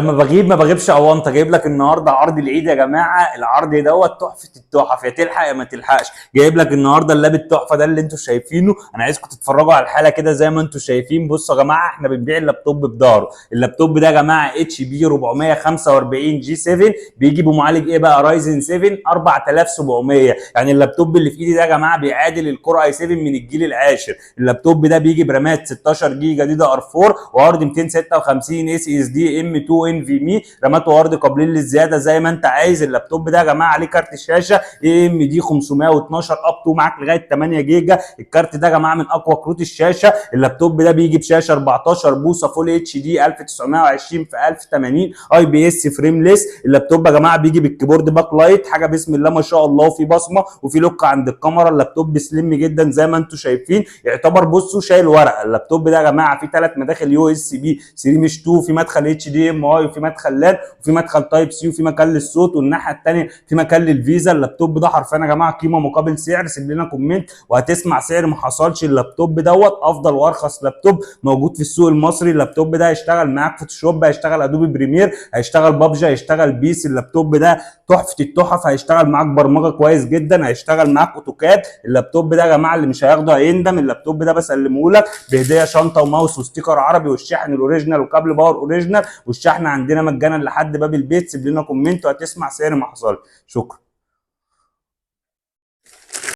لما بغيب ما بغيبش اونطه. جايب لك النهارده عرض العيد يا جماعه، العرض دوت تحفة التحف، يا تلحق يا ما تلحقش. جايب لك النهارده اللاب التحفة ده اللي انتم شايفينه. انا عايزكم تتفرجوا على الحالة كده زي ما انتم شايفين. بصوا يا جماعة، احنا بنبيع اللابتوب بداره. اللابتوب ده يا جماعة HP 445 G7، بيجي بمعالج ايه بقى؟ Ryzen 7 4700. يعني اللابتوب اللي في ايدي ده يا جماعة بيعادل ال Core i7 من الجيل العاشر. اللابتوب ده بيجي برامات 16 جيجا DDR4 وهارد 256 SSD M.2 NVMe، رامات وهارد قابلين للزياده زي ما انت عايز. اللابتوب ده يا جماعة عليه كارت شاشة AMD 512 up to معاك لغاية 8 جيجا. الكارت ده يا جماعة من اقوى كروت الشاشه. اللابتوب ده بيجي بشاشة 14 بوصه full HD 1920 في 1080 IPS frameless. اللابتوب يا جماعة بيجي بال keyboard backlight، حاجة بسم الله ما شاء الله، وفي بصمة وفي lock عند الكاميرا. اللابتوب slim جدا زي ما انتم شايفين، يعتبر بصوا شايل ورقة. اللابتوب ده يا جماعة فيه ثلاث مداخل USB 3 مش 2، في مدخل HDMI وفي مدخل LAN وفي مدخل Type C وفي مكان للصوت، والناحية الثانية في مكان للفيزا. اللابتوب ده حرفيا يا جماعة قيمة مقابل سعر. سيب لنا comment وهتسمع سعر ما حصلش. اللابتوب دوت افضل وارخص لابتوب موجود في السوق المصري. اللابتوب ده هيشتغل معاك Photoshop، هيشتغل Adobe Premiere، هيشتغل بابجي، هيشتغل PES. اللابتوب ده تحفة التحف، هيشتغل معاك برمجة كويس جدا، هيشتغل معاك AutoCAD. اللابتوب ده يا جماعة اللي مش هياخده هيندم. اللابتوب ده بسلمه لك بهديه شنطه وماوس و sticker عربي والشاحن ال original وكابل power original، والشحن عندنا مجانا لحد باب البيت. سيب لنا comment وهتسمع سعر ما حصل. شكرا.